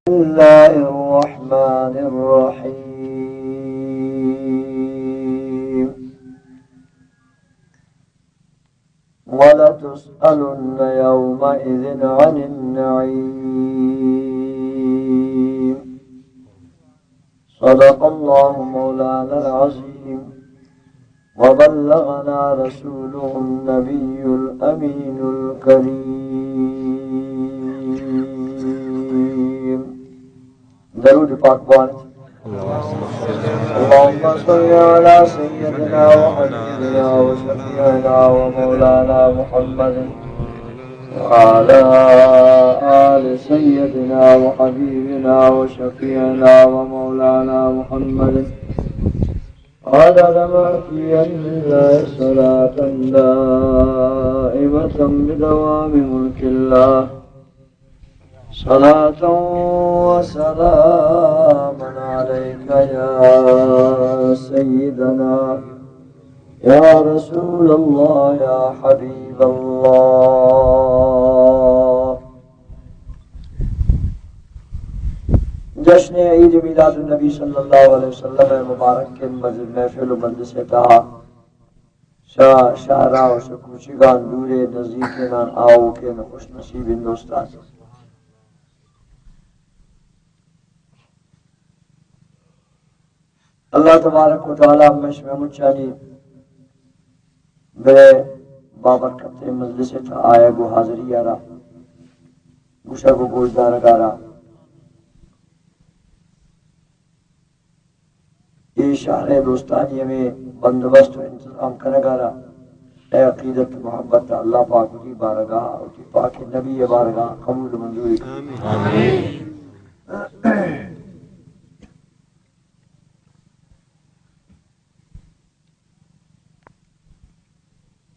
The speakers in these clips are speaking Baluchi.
بسم الله الرحمن الرحيم. ولتسألن يومئذ عن النعيم. صدق الله مولانا العظيم، وبلغنا رسوله النبي الأمين الكريم. درود پاک بوان. اللهم صل على سيدنا وحبيبنا وشفيعنا ومولانا محمد وعلى آل سيدنا وحبيبنا وشفيعنا ومولانا محمد عدد ما في علم الله، صلاة دائمة بدوام ملك الله، صلاة وسلاما عليك يا سيدنا، يا رسول الله، يا حبيب الله. جشن عید میلاد النبی صلی اللہ علیہ وسلم مبارک کے مز-، محفل و مجلس تہا شاہ، شاہراہ و شکوچگان دورے نزدیکینان آؤکین خوش نصیب دوستان. اللہ تبارک و تعالی ہمیش میں مچانی بے بابرکت مجلس تھا آئے گو حاضری آرا، گوشگ و گوشدارگ آرا، اے شہر دوستانی ہمیں بندوبست و انتظام کنگ آرا، اے عقیدت محبت اللہ پاک وتی بارگاہ، وتی پاک نبی بارگاہ قبول منظوری. آمین.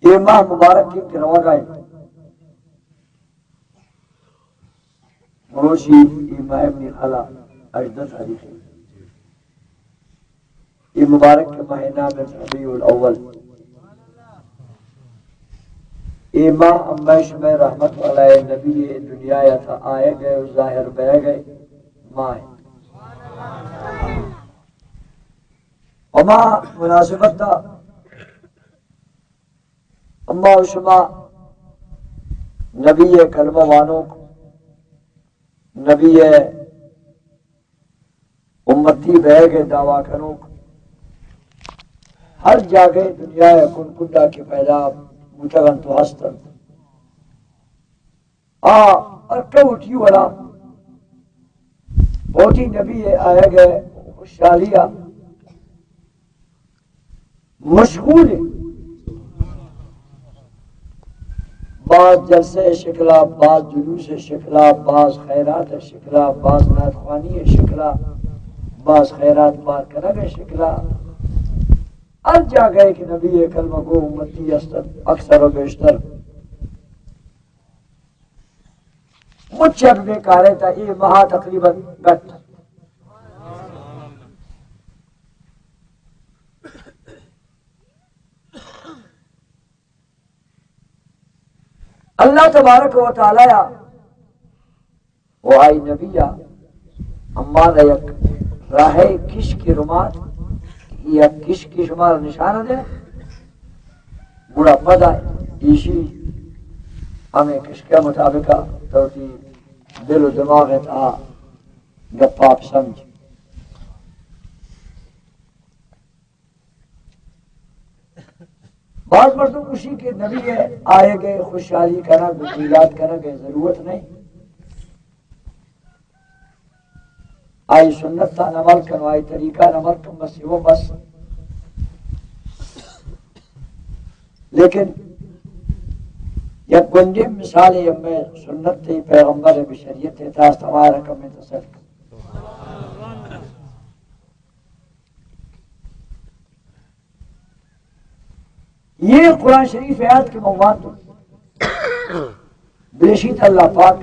اے ماہ مبارک کہ روگا انت، مروچی اے ماہ میلاد ہژدہ تاریخ انت. اے مبارک ماہ نام ربیع الاول. اے ماہ ہمیں شمئے رحمت والائے نبی دنیا یا تھا آئے گئے و ظاہر بہ گئے ماہ. ہما مناسبت تھا اما و شما نبی کلمہ وانوک، نبی امتی بئیگ دعویٰ کنوک، ہر جاگہ دنیا کن کنڈا کہ پیدا بوتگ انت و ہست انت. آ ہر کہ وتی وڑا وتی نبی آیگ ء خوشحالی ء مشغول انت. باز جلسہ ء شکلا، باز جلوس ء شکلا، باز خیرات ء شکلا، باز نعت خوانی ء شکلا، باز خیرات بار کنگ ء شکلا، ہر جاگہ کہ نبی ء کلمہ گو امتی است، اکثر و بیشتر مچ ء بہ کارے تا اے ماہ تقریباً گٹ. اللہ تبارک و تعالی و آئی نبی ہمارا یک راہ کشکی رمات، یک کشکی شمار نشان دے. گڑا پدا ایشی ہمیں کشکے مطابقہ تو تی دل و دماغ تہا گپا بسمجھ. باز مردم گوشی کہ نبی ء آیگ ء خوشحالی کنگ و میلاد کنگ ء ضرورت نہیں. آئی سنت تان عمل کن و آئی طریقہ عمل کن، بس وہ بس. لیکن یک گنجیں مثال ہمیں سنت پیغمبر بشریت تاست ہمارا کم تصل. یہ قرآن شریف آیات کہ من وانتو بریشیت اللہ پاک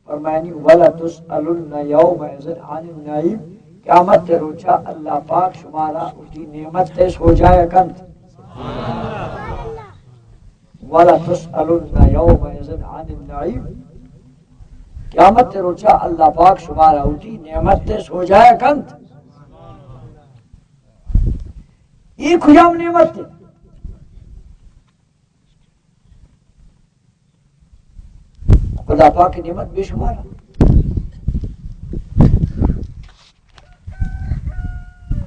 فرمانی، "ولا تسألن یومئذ عن النعیم"، قیامت روچا اللہ پاک شمارا اسی نعمت تے سوجایا کنت. ولا تسألن یومئذ عن النعیم. قیامت روچا اللہ پاک شمارا وتی نعمت سوجایا کنت۔ یہ کجام نعمت؟ خدا پاک نعمت بے شمار۔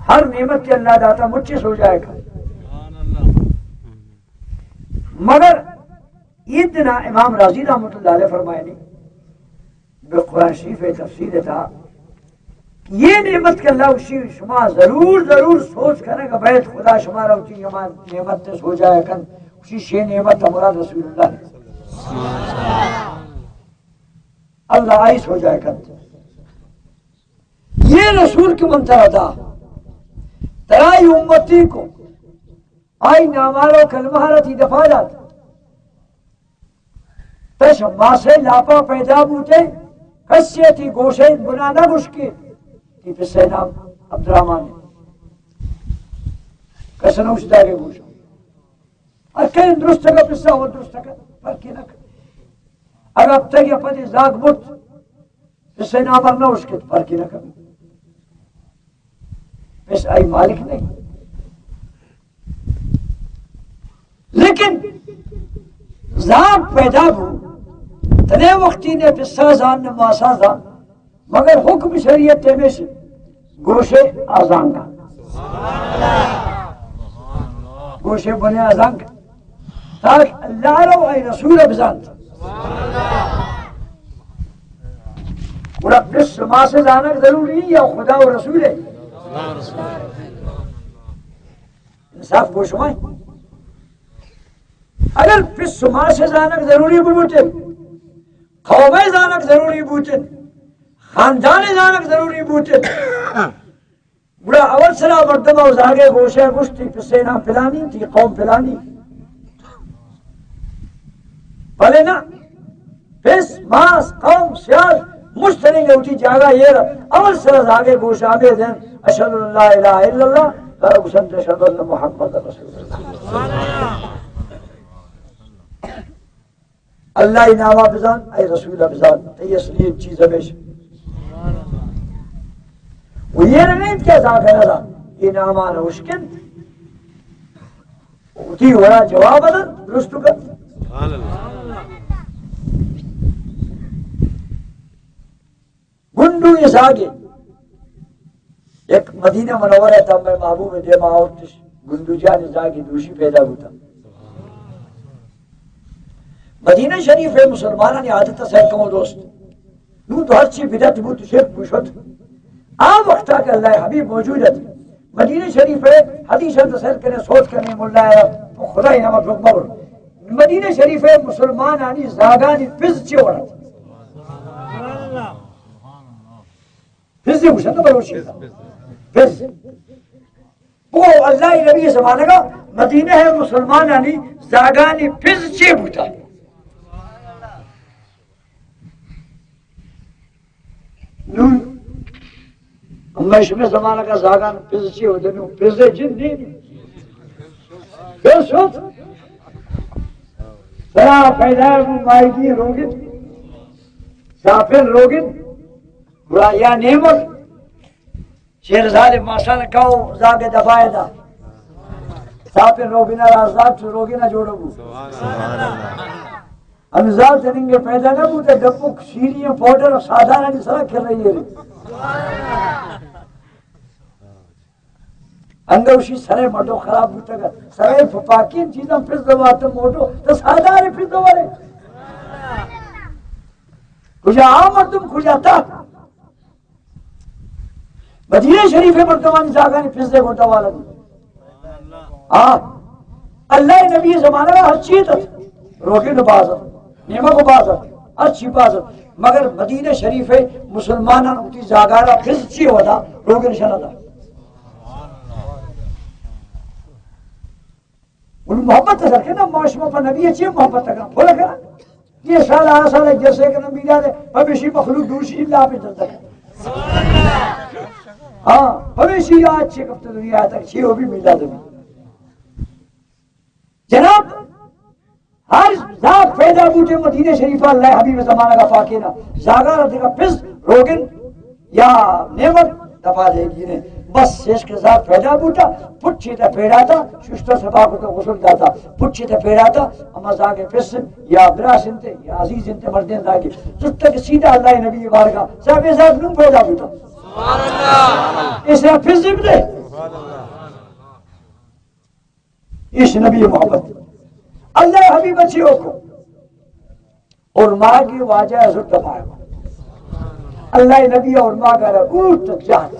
ہر نعمت کے اللہ داتا مچے سوجایا کنت۔ مگر ایدنا امام رازی رحمت اللہ علیہ فرمائنی، بہ قرآن شریف تفسیر تھا، یہ نعمت کہ اللہ اشی شما ضرور، ضرور سوچ کنگ بئیت، خدا شمارا وتی نعمت سوجایا کنت، اشی شے نعمت مراد رسول اللہ۔ اللہ آئی سوجایا کنت۔ یہ رسول کہ من ترا دا، ترا ای امتی کو، آئی نامارو کلمہ را تی دپا دات۔ تش ماسے لاپا پیدا بوتے، کسے تی گوشے بنا نہ گوشکے، تی پسے نام عبدالرحمن۔ کس نہ اوش دارے گوشا۔ اور کہیں درست کا پسا ہو، درست کا فرق نہ کر۔ اگر اب تک یہ پدی زاگ بوت، پسے نام ار نہ اوش کے فرق نہ کر۔ پس آئی مالک نہیں۔ لیکن زاگ پیدا بو، تنے وقتی نے پسا زان، نے ماسا زان، مگر حکم شریعت تیمیش گوشے آزان کا۔ گوشے بنے آزان کا۔ تاکہ اللہ رو اے رسول بزانت۔ گڑا پس ماس زانگ ضروری یا خدا و رسول ہے؟ انصاف گوش مائیں۔ اگر پس ماس زانگ ضروری بوتے، قوم زانگ ضروری بوتے، خاندان زانگ ضروری بوتے، گڑا اول سرا مردم او زاگے گوشے گوشتی پسے نام پلانی، تی قوم پلانی۔ بلے نا، پس، ماس، قوم، سیال، مشتریں گے اٹھی جاگا یہ رہا۔ اول سرا زاگے گوشا بے دین، اشہد ان لا الہ الا اللہ، ترا گوشن اشہد ان محمد رسول اللہ۔ اللہ ءِ نام ءَ بزان، اے رسول ءَ بزان، تئی اصلی چیز ہمیش۔ و یہ نہ انت کہ زاگ نہ زان، یہ نام ءَ نہ اشکنت۔ وتی وڑا جواب دنت، درست کنت۔ سبحان اللہ۔ گنڈو یہ زاگے۔ یک مدینہ منورہ تا مئے محبوب دیما آورتش، گنڈو جان زاگے دوشی پیدا بوتا۔ مدینہ شریف ءِ مسلمانانی عادت ءَ سر کمو دوست۔ نوں تو ہرچی بدعت بوت، شرک بوت شت۔ آ وقتا کہ اللہ ءِ حبیب موجود ات، مدینہ شریف ءِ حدیث ءَ سر کنے، سوچ کنے، ملا ءَ خدای نام دروگ مبر۔ مدینہ شریف ءِ مسلمانانی زاگانی پز چے وڑ ات؟ پز گوشن بلوچی۔ پز۔ او اللہ ءِ نبی زمانگا مدینہ ءِ مسلمانانی زاگانی پز چے بوتا؟ نوں ہمے شمے زمانگا زاگان پز چے ہوتا؟ نوں پز جن نہیں۔ پز شد۔ ترا پیدا بو ماہیگی روگن، ساپن روگن، گڑا یا نیمگ، شیرزال ماسان کاو زاگ دبائے دا۔ ساپن روگنا را زاگ چو روگنا جوڑو بو۔ سبحان اللہ۔ ہم زاگ تننگے پیدا نہ بوتا، ڈبک شیری پاؤڈر سادارانی سرا کر رہی ہے۔ انگوشی سرے مٹو خراب بوتا گا۔ سرے پاکین چیزاں پس دوارتا موٹو، تو سادار پس دوارے۔ کجا آ مردم، کجا تا۔ مدینہ شریف ءِ مردمانی زاگانی پزے گونڈا والا دی۔ آ، اللہ ءِ نبی زمانہ ءَ ہر چیز ات۔ روگن باز ات، نیمگ باز ات، ہر چی باز ات۔ مگر مدینہ شریف ءِ مسلمانان وتی زاگارا پز چی ودا؟ روگن شنا دا۔ ان محبت سر کے نا، ما شما پہ نبی چی محبت کرنا؟ پھول کرنا؟ یہ سال، آ سال جیسے کہ نبی دادے، پمیشی مخلوق دوشی لا پہ جلتا۔ ہاں، پمیشی آج چھ ہفتے دنیا تک چھ ہو بھی میلاد بھی۔ جناب، ہر زاگ پیدا بوتے مدینہ شریف اللہ حبیب زمانہ کا پاکینا، زاگا را دیگا پس روگن یا نعمت دفعہ دے گینے۔ بس شش کے زاگ پیدا بوتا، پچھے تا پیڑا تا، ششتا سبا کو تو غسل داتا، پچھے تا پیڑا تا، اما زاگ پس یا براس انتے یا عزیز انتے مردین زاگی۔ جس تک سیدھا اللہ نبی بارگاہ، صاحب زاگ نو پیدا بوتا۔ اس نے پس دے۔ ایش نبی محبت۔ اللہ حبیب چی کو؟ اور ماگی واجہ زرد پائے۔ اللہ نبی اور ماگا را اوت جات۔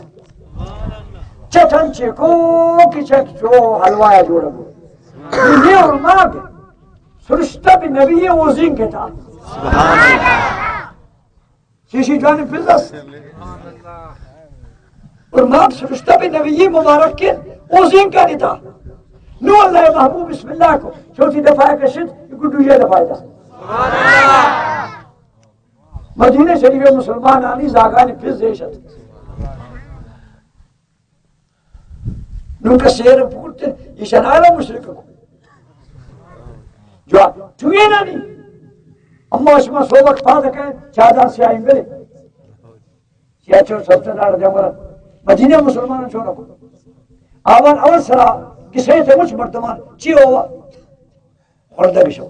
چٹن چی کو کہ چک چو حلوایا جوڑ گو۔ یہ اور ماگ سرشتہ بھی نبی اوزین کے تھا۔ شیشی جوانی پزس۔ اور مات سرشتہ بھی نبی مبارک کے اوزین کا دیتا۔ نو اللہ محبوب بسم اللہ کو چوتھی دفعہ کشت، گڈو یہ دفعہ دا۔ مدینہ شریف مسلمان آنی زاگانی پز ایشت۔ نون که شعر پورت، ایشان آرا مشرک کو۔ جواب، چوئے نانی۔ اما شما صوبک پاس کن، چادان سیاهی بله۔ سیاه چور سبت دار جمرت۔ مدینه مسلمان چون کو۔ آوان اول سرا، کسه ته مچ مردمان، چی هوا؟ خوردگ شو۔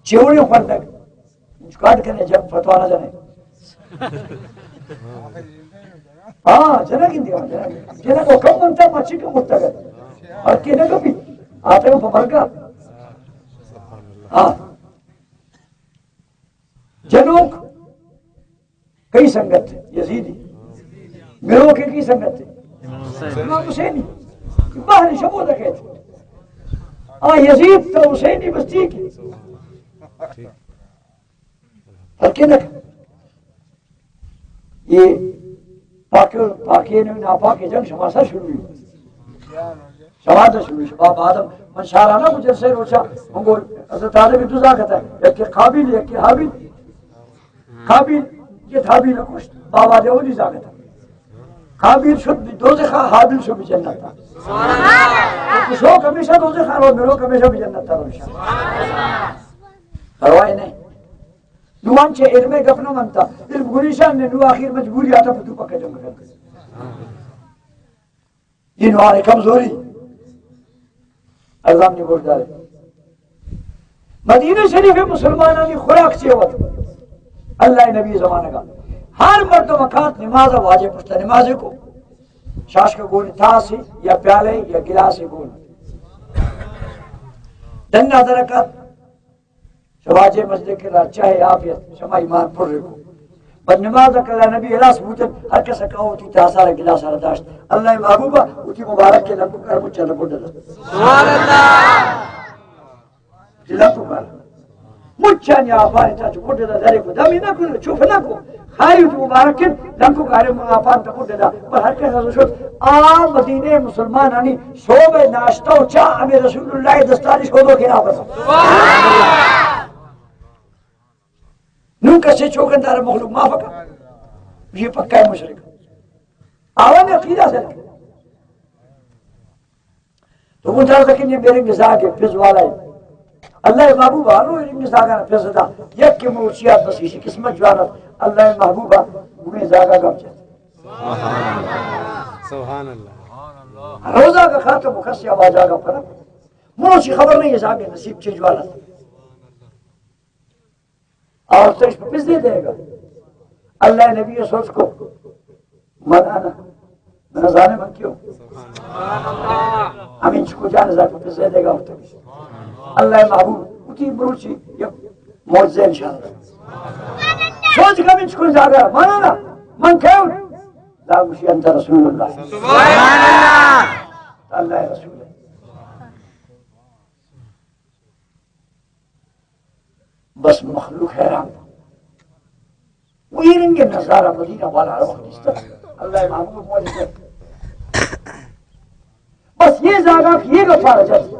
چیوڑی خوردگ۔ کاٹ کنے جب فتوا نہ جنے۔ ہاں، جنگ اندی، جنگ۔ جنگ و کم منتا مچی کم مستگ۔ اور کی نہ کبھی۔ آتے ہو پمرگا۔ ہاں۔ جنوک کئی سنگت؟ یزیدی۔ مروکے کئی سنگت؟ امام حسینی۔ باہر شبو دکیت۔ آ یزید تو حسینی بستی کی۔ ہلکے نہ۔ یہ پاک، پاکے نے ناپاکے جنگ شما سا شروع ہوئی۔ شما سا شروع ہوئی۔ شما بعد من شارانہ کو جلسے روچا، من گو حضرت آدم دو زاگتا، یک قابیل، یک حابیل۔ قابیل یہ حابیل کشت، بابا دے اولی زاگتا۔ قابیل شد بی دوزخا، حابیل شد بی جنتا۔ تو شوق ہمیشہ دوزخا رو، مرو ہمیشہ بی جنتا رو انشاءاللہ۔ پرواہ نہیں۔ نو انچه علم گپ نہ منتا۔ علم گریشان نے نو آخر مجبوری آتا پتو پکا جنگ کر۔ یہ نوار کمزوری۔ الزام نہیں بردارے۔ مدینہ شریف مسلمانانی خوراک چی وت؟ اللہ نبی زمانہ کا ہر مردم کات نماز واجب پشتا نماز کو۔ شاش کا گون تاسے یا پیالے یا گلاسے گون۔ دنا درکات شواجہ مسجد کے را چاہے عافیت، شما ایمان پر رکو۔ بس نماز کلا نبی الاس بوتن، ہر کس کا ہوتی تاسا گلاس را داشت۔ اللہ محبوبہ، اتی مبارک کے لمبو کر مچا نہ بڈ دا۔ سبحان اللہ۔ لمبو کر۔ مچا نیا باری تا چ بڈ دا، درے کو دمی نہ کو، چوف نہ کو۔ خاری تو مبارک کے لمبو کر مغافان تا بڈ دا۔ پر ہر کس شد، آ مدینے مسلمانانی صبح ناشتہ و چاہ ہمیں رسول اللہ دستانی شودو کے نام۔ سبحان اللہ۔ نون کسے چوکن دار مخلوق معاف کا۔ یہ پکا ہے مشرک۔ آوان عقیدہ سے۔ تو وہ دار تک یہ میرے مزاج ہے، پز والا ہے۔ اللہ محبوب آنو میرے مزاج ہے، پز دا۔ یک کے موسیات بس اسی قسمت جوانت۔ اللہ محبوب آنو میرے مزاج کا گم چاہتا۔ سبحان اللہ۔ روزہ کا خاتم کسی آواز آگا پر۔ منو چی خبر نہیں ہے، زاگے نصیب چی جوانت۔ اور تو اس پہ پس دے دے گا۔ اللہ نبی سوچ کو، من انا، من زانے من کیوں؟ ہمیں چکو جان زاگے پس دے دے گا اور تو۔ اللہ محبوب، اتی مروچی یک معجزہ انشاءاللہ۔ سوچ کا من چکو زاگا، من انا، من کیوں؟ زاگوشی انت رسول اللہ۔ سبحان اللہ۔ اللہ رسول ہے۔ بس مخلوق حیران۔ ویرنگ نظارہ مدینہ والا ہر وقت دیستا۔ اللہ محبوب موجود ہے۔ بس یہ زاگا کہ یہ گپارا جت۔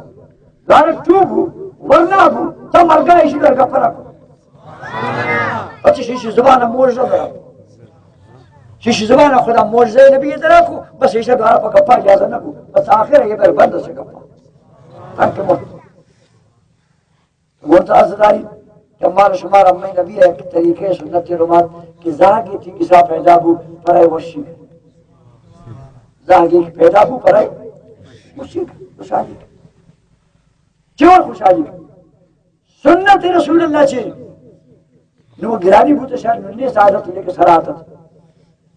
زارک تو بو، ورنا بو، تا مرگا ایشی در گپرا کو۔ اچھا شیشی زبان موجزہ درا۔ شیشی زبان خدا موجزہ نبی درا کو، بس ایشی دارا پا گپا اجازہ نہ کو۔ بس آخر یہ بر بند سے گپا۔ تاکہ موت۔ گوں تاس داری کہ مار شمار امیں نبی ءِ یک طریقے سنت رومات کہ زاگے تی گسا پیدا بو پرائے وشی۔ زاگے کہ پیدا بو پرائے وشی، خوشحالی۔ چون خوشحالی؟ سنت رسول اللہ چے؟ نو گرانی بوت شر ننے سعادت لے کہ سراتت۔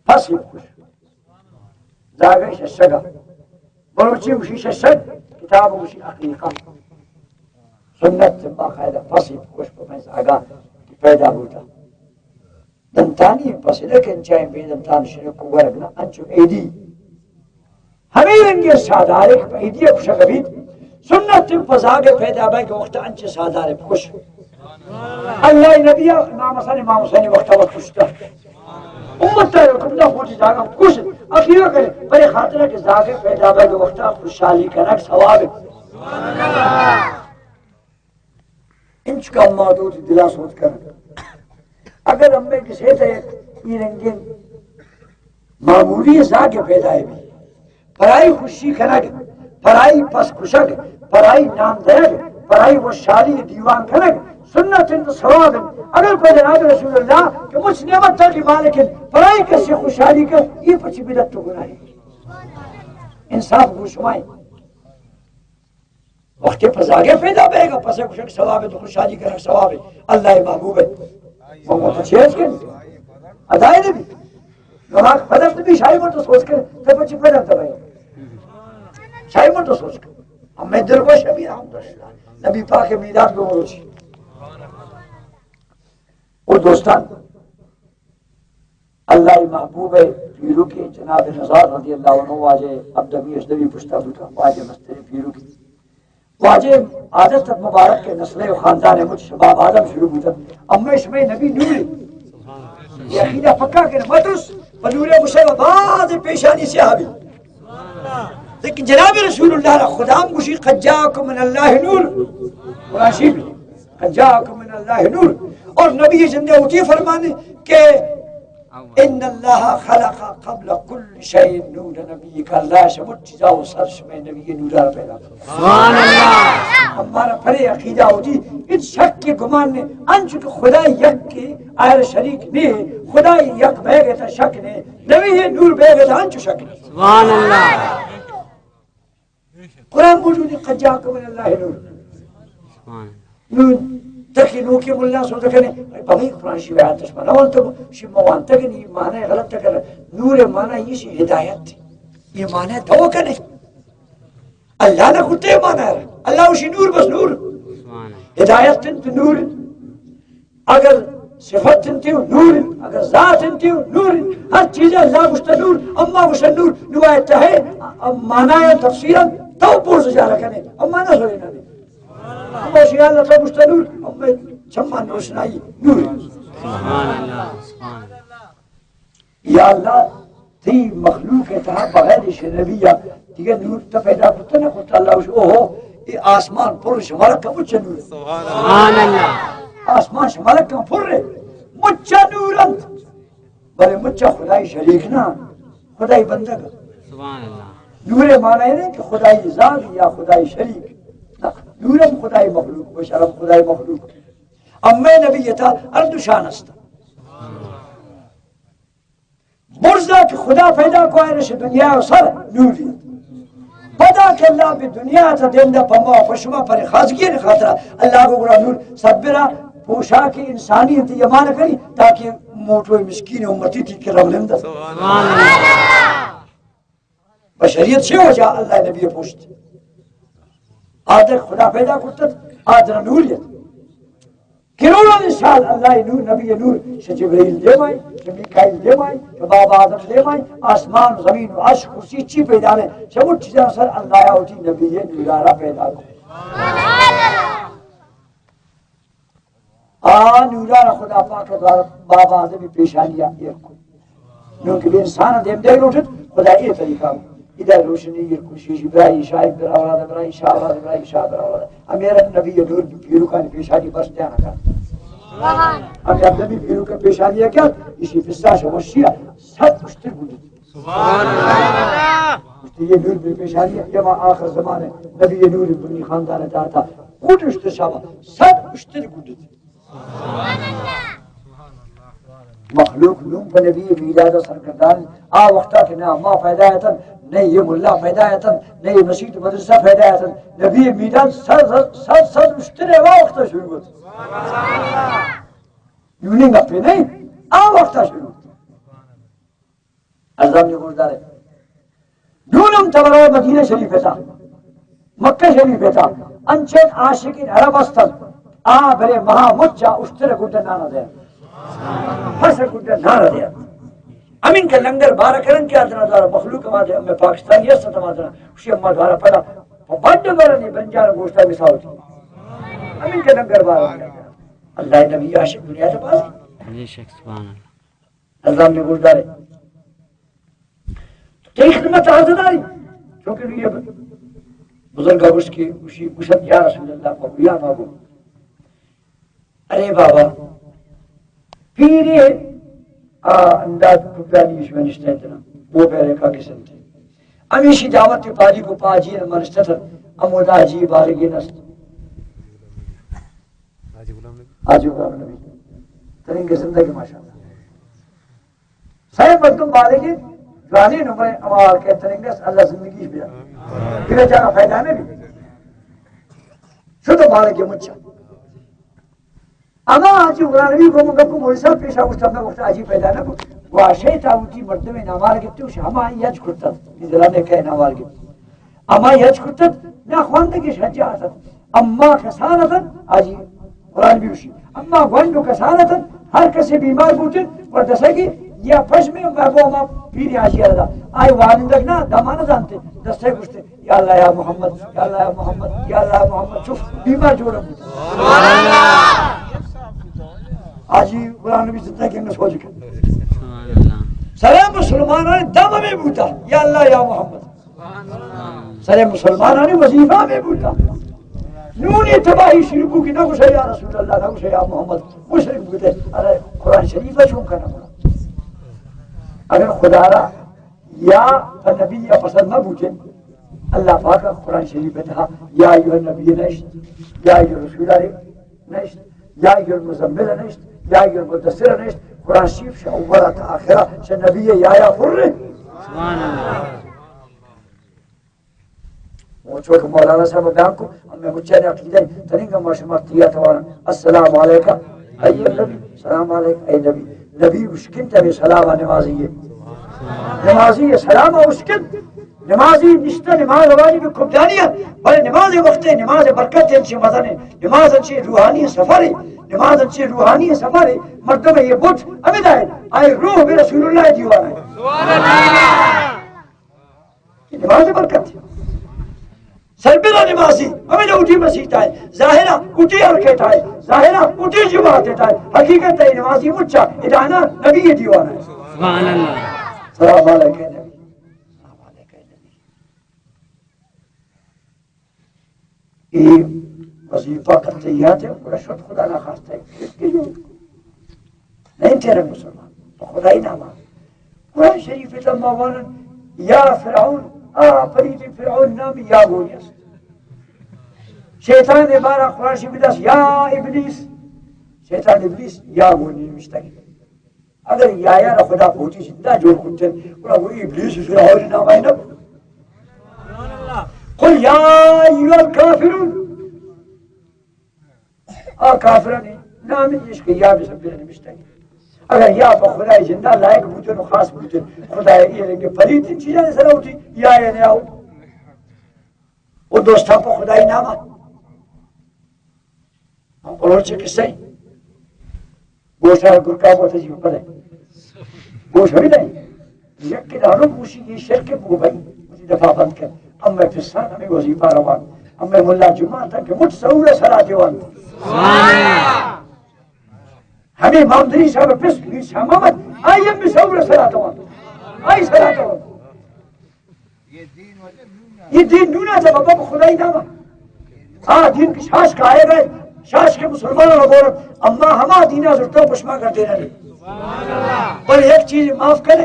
پس خوش۔ زاگے ششگا۔ بلوچی گوشی ششگ، کتاب گوشی عقیقہ۔ سنت باقاعدہ پسی خوش پہ میں زاگا کہ پیدا بوتا۔ دنتانی پسی نہ کہ انچائیں بے دنتان شنک ورگ نہ انچو ایدی۔ ہمیں رنگی سادارے کہ پہ ایدی خوشگ بیت۔ سنت پہ زاگے پیدا بے کہ وقت انچے سادارے خوش۔ اللہ نبی امام حسن، امام حسین وقت وقت خوشتا۔ امت ءَ حکم دا پوچی زاگا کش اخیرا کرے، پرے خاطر کہ زاگے پیدا بے وقتا خوشحالی کنگ ثواب۔ انچکا ما دوتی دلا سوچ کر۔ اگر ہمیں کسے تے ای رنگین معمولی زاگے پیدا بی، پرائی خوشی کنگ، پرائی پس کشگ، پرائی نام درگ، پرائی وشحالی دیوان کنگ، سنت انت، ثواب انت۔ اگر پہ جناب رسول اللہ کہ مچ نعمت تاکی مالک انت، پرائی کسی خوشحالی کن، یہ پچی بدت تو گناہی۔ انصاف گو شمائی۔ وقتی پہ زاگے پیدا بیگا، پسے کشگ ثواب انت، خوشحالی کنگ ثواب انت، اللہ محبوب انت۔ وہ تو چیز کن، ادائے نبی۔ نماز پدر تو بھی شاہی من تو سوچ کر، تو پچی پدر تو بھائی۔ شاہی من تو سوچ کر۔ ہمیں دل کو شبیر الحمدللہ۔ نبی پاک میلاد کو مروچی۔ او دوستان، اللہ محبوب پیروکی جناب نزار رضی اللہ عنہ واجہ عبدمی اشدوی پشتا بوتا، واجہ مستر پیروکی۔ واجہ عادت مبارک کے نسل و خاندان مجھ شباب آدم شروع بوتا۔ اما شمع نبی نور۔ یہ عقیدہ پکا کہ مدرس و نور مشہ باز پیشانی سیاہ بی۔ لیکن جناب رسول اللہ را خدا ہم گوشی، "قد جاءکم من اللہ نور۔" قرآن شریف، "قد جاءکم من اللہ نور۔" اور نبی زندہ ہوتی فرمانے کہ، "ان اللہ خلق قبل کل شیء نور نبیک۔" اللہ شمت چیزا و سر شمع نبی نورا پیدا کرتا۔ سبحان اللہ۔ ہمارا پرے عقیدہ ہوتی، ان شک کے گمان نے، انچو کہ خدا یک کے آئر شریک نے، خدا یک بیگے تا شک نے، نبی نور بیگے تا انچو شک نے۔ سبحان اللہ۔ قرآن موجود ہے، "قد جاءکم من اللہ نور۔" سبحان اللہ۔ نون تکی نوکی ملا سوچ کنے، بھائی قرآن شی بیان تشما نہ وانتا، شی موانتا کہ یہ معنی غلط کر۔ نور معنی یہ شی ہدایت۔ یہ معنی تو کنے۔ اللہ نہ کتے معنی ہے۔ اللہ وشی نور بس نور۔ سبحان اللہ۔ ہدایت انت نور۔ اگر صفت انتی نور، اگر ذات انتی نور، ہر چیز اللہ گوشتا نور، اما گوشتا نور، نوائے تہے، معنی تفسیرا تو پورز جارا کنے، اما نہ سوئے نہ دے۔ اما شیال اللہ تو گوشتا نور، اما چمان روشنائی نور۔ سبحان اللہ، سبحان اللہ۔ یا اللہ، تئی مخلوق ءِ تہا بغیر اش نبی یا دیگہ نور تو پیدا کت نہ کت۔ اللہ گوش، اوہو، اے آسمان پر شمارا کمچ نور۔ سبحان اللہ۔ آسمان شمارا کم پر ہے، مچا نور انت، بلے مچا خدائی شریک نہ، خدائی بندگ۔ سبحان اللہ۔ نور معنی نہیں کہ خدائی ذات یا خدائی شریک۔ نہ، نورم خدائی مخلوق، بشرم خدائی مخلوق۔ امے نبی تا ہر دو شان است۔ برزا کہ خدا پیدا کو آئرش دنیا و سر نوری۔ پدا کہ اللہ بہ دنیا تا دیم دا پما و پشما پر خاصگی خاطرہ اللہ کو گرا نور سبرا پوشاک انسانی انت یمان کری تاکہ موٹو مسکین امتی تی کہ رولند۔ سبحان اللہ۔ بشریت چے وجہ اللہ نبی پوشت؟ آدر خدا پیدا کرتت، آدر نوریت۔ کروڑانی سال اللہ نور، نبی نور، شہ جبرائیل دیمائی، شہ میکائیل دیمائی، شہ بابا آدم دیمائی، آسمان و زمین و عرش کرسی چی پیدا نے، شہ وہ چیزاں سر اللہ یا ہوتی نبی نورا را پیدا کو۔ آ نورا را خدا پاک دوار بابا آدمی پیشانی ایر کو۔ نوں کہ بہ انسان دیم دے لوٹت، خدا اے طریقہ کو۔ ادا روشنی ایر کو، شیشی برائی شاہ براورا، برائی شاہ براورا، برائی شاہ براورا۔ امیر نبی نور پیروکانی پیشانی بس دیانا کر۔ ہمیں آدمی پیروک پیشانی کیا؟ اسی فسا شمشیا سب کشتر بودت۔ سبحان اللہ۔ یہ نور بے پیشانی ہے، یہ ما آخر زمانے نبی یہ نور بنی خاندان داتا۔ گڈ اشتر شابا، صد اشتر گڈ۔ مخلوق نوں پہ نبی میلاد سرگردان۔ آ وقتا کہ نہ ما پیدا اتن، نہ یہ ملا پیدا اتن، نہ یہ مسجد مدرسہ پیدا اتن۔ نبی میلاد سر، سر، سر، سر اشتر ہے، آ وقتا شروع ہوتا۔ یونی گپے نہیں، آ وقتا شروع ہوتا۔ الزام نے گوشدارے۔ نون ہم تبرا مدینہ شریف تا، مکہ شریف تا، انچن عاشقین عرب استن، آ برے مہا مچا اشتر گڈ نانا دے۔ پس گڈ نانا دے۔ امین کہ لنگر بار کرن کیا دنا دارا مخلوق ما دے، ہمیں پاکستانی است ما دنا، اسی اما دارا پدا، بڈ برنی بنجار گوشتا مثال۔ امین کہ لنگر بار کرن۔ اللہ نبی عاشق دنیا تے پاس۔ بے شک، سبحان اللہ۔ الزام نے گوشدارے۔ تئی خدمت حاضر آئی۔ چونکہ یہ بزرگ گوشت کہ گوشی، گوشت یا رسول اللہ، پہ گویا ما گو۔ ارے بابا، پیرے آ انداز کبرانی شو نشتے تنا، وہ پیرے کا قسم تھے۔ ہمیشی دعوت پالی کو پاجی منشتہ تھا، ہم وہ دا جی بارگی نست۔ حاجی غلام نبی۔ ترنگ زندگی ماشاءاللہ۔ سئے مردم بالغ انت، جوانیں عمر ءَ ہما کہ ترنگ است، اللہ زندگیش بدات۔ دگہ جاگہ پیدا نہ بیت۔ شد بالغ مچ۔ اما حاجی غلام نبی گوں من گپ، مولوی صاحب پیش آ، گوشت، ہمے وقت حاجی پیدا نہ بوت۔ گوشے تا وتی مردم نامار گپت، گوشت ہما یچ کرتگ، اے دلانے کہ نامار گپت۔ اما یچ کرتگ، نہ خواندگش حجا اتت۔ اما کسان اتت، حاجی قرآن بیوشی۔ اما گونڈ و کسان اتت، ہر کسے بیمار بوتن، و دسگی یا پشمی محبوب ما پیری حاجی اردا۔ آئی وانندگ نہ، دمانہ زانتے، دستے گوشتے، یا اللہ یا محمد، یا اللہ یا محمد، یا اللہ یا محمد۔ چوف بیمار جوڑا بوتن۔ حاجی قرآن نبی زندہ کہ نہ سوچ کن۔ سلام مسلمانان دم میں بوتا، یا اللہ یا محمد۔ سر مسلمانانی وظیفہ ہمے بوتا۔ نون یہ تباہی شروع بو کہ نہ گوشے یا رسول اللہ، نہ گوشے یا محمد، مشرک بوتے۔ ارے قرآن شریف چون کرنا پڑا؟ اگر خدا را یا پہ نبی یا پسند نہ بوتے، اللہ پاک قرآن شریف تہا یا ایھا النبی نشت، یا ایھا الرسول نشت، یا ایھا المزمل نشت، یا ایھا المدثر نشت۔ قرآن شریف شہ اول تا آخرا شہ نبی یا یا پر۔ سبحان اللہ۔ وہ چوک مولانا صاحب بیان کو، ہمیں مچھر عقیدہ تنینگا ما شما تیا توارا۔ السلام علیکم ای نبی، سلام علیکم ای نبی۔ نبی اشکن تبے سلام نمازی ہے۔ نمازی ہے سلام اشکن۔ نمازی نشتہ نماز واجب کبدانی ہے، بلے نماز وقت ہے، نماز برکت ہے، انچے مزن ہے۔ نماز انچے روحانی سفر ہے، نماز انچے روحانی سفر ہے۔ مردم یہ بوت ہمیں دائے، آئے روح بے رسول اللہ دیوانا ہے۔ کہ نماز برکت۔ سربرا نمازی، ہمیں اوٹی مسیت آئے، ظاہرہ اوٹی ارکیت آئے، ظاہرہ اوٹی جماعت آئے، حقیقت ہے نمازی مچا، ادانا نبی دیوانا ہے۔ سبحان اللہ۔ سلام علیکہ نبی۔ سلام علیکہ نبی۔ اے وظیفہ کرتے یاد ہے، گڑا شد خدا نہ خواستہ ہے۔ نہیں تیرے مسلمان، تو خدائی نام آ۔ قرآن شریف تما وانن، یا فرعون، آ پریدی فرعون نام یا گونی است۔ شیطان بارا قرآن شریف دست، یا ابلیس۔ شیطان ابلیس یا گونی نوشتگی۔ اگر یایا را خدا پوتی زندہ جوڑ کرتے، گڑا وہ ابلیس فرعون نام آئے نہ۔ قل یا ایھا الکافرون۔ آ کافرانی نام نیش کہ یا بسم اللہ نوشتہ۔ اگر یا پہ خدای زندہ لائق بوتن و خاص بوتن، خدای یہ لگے پلیتین چیزاں سر ہوتی، یا یہ نہ آؤ۔ وہ دوستاں پہ خدای نام آ۔ ہم بلوچ قصہ ہی۔ گوشا گرکا بوتا جی پلے۔ گوش ہمیں نہیں۔ یک دارو گوشی یہ شرک بو بھائی، مجھے دفعہ بند کر۔ ہم میں پسان ہمیں وظیفہ روان۔ ہم میں ملا جمعہ تک مجھ سہور سرا دیوان۔ ہمیں مامدری صاحب پس میر شاہ محمد، آئی ہم سہور سرا دیوان۔ آئی سرا دیوان۔ یہ دین نونا تھا بابا، خدائی نام۔ ہاں، دین کی شاش کا آئے گئے، شاش کے مسلمان لوگ اور اما ہما دینا زرتا پشما کر دینا نہیں۔ پر ایک چیز معاف کرے،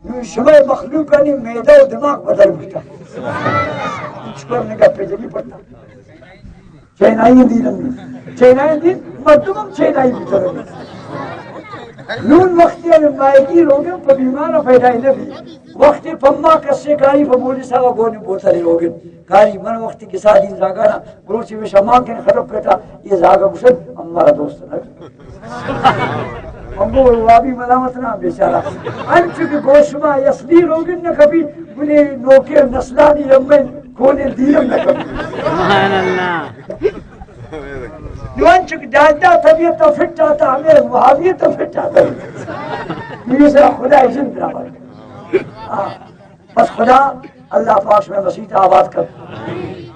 نوں شمئے مخلوقانی معدہ و دماغ بدل بوتا۔ چکر نگا پیجگی پڑتا۔ چینائی دین ہم، چینائی دین، مردم ہم چینائی بوتا۔ نون وقتی ماہیگی روگن پہ بیمار پیدا نبی۔ وقتی پما کسے کاری پہ مولی صاحب گونی بوتلی روگن۔ کاری من وقتی کسا دین زاگانا، بروچی میں شمان کے خراب کرتا، یہ زاگا گشن، ہمارا دوست نہ۔ ہم کو وابی ملامت نہ بیچارہ۔ انچو کہ گوشما یسلی روگن نہ کبھی، بلے نوکے نسلانی ہمیں کونے دیرم نہ کبھی۔ سبحان اللہ۔ نو انچو کہ دادا طبیعت تو فٹ آتا، ہمیں وہابیت تو فٹ آتا۔ یہ سرا خدا زند رہا۔ ہاں۔ بس خدا، اللہ پاک شمئے مسیت آباد کن۔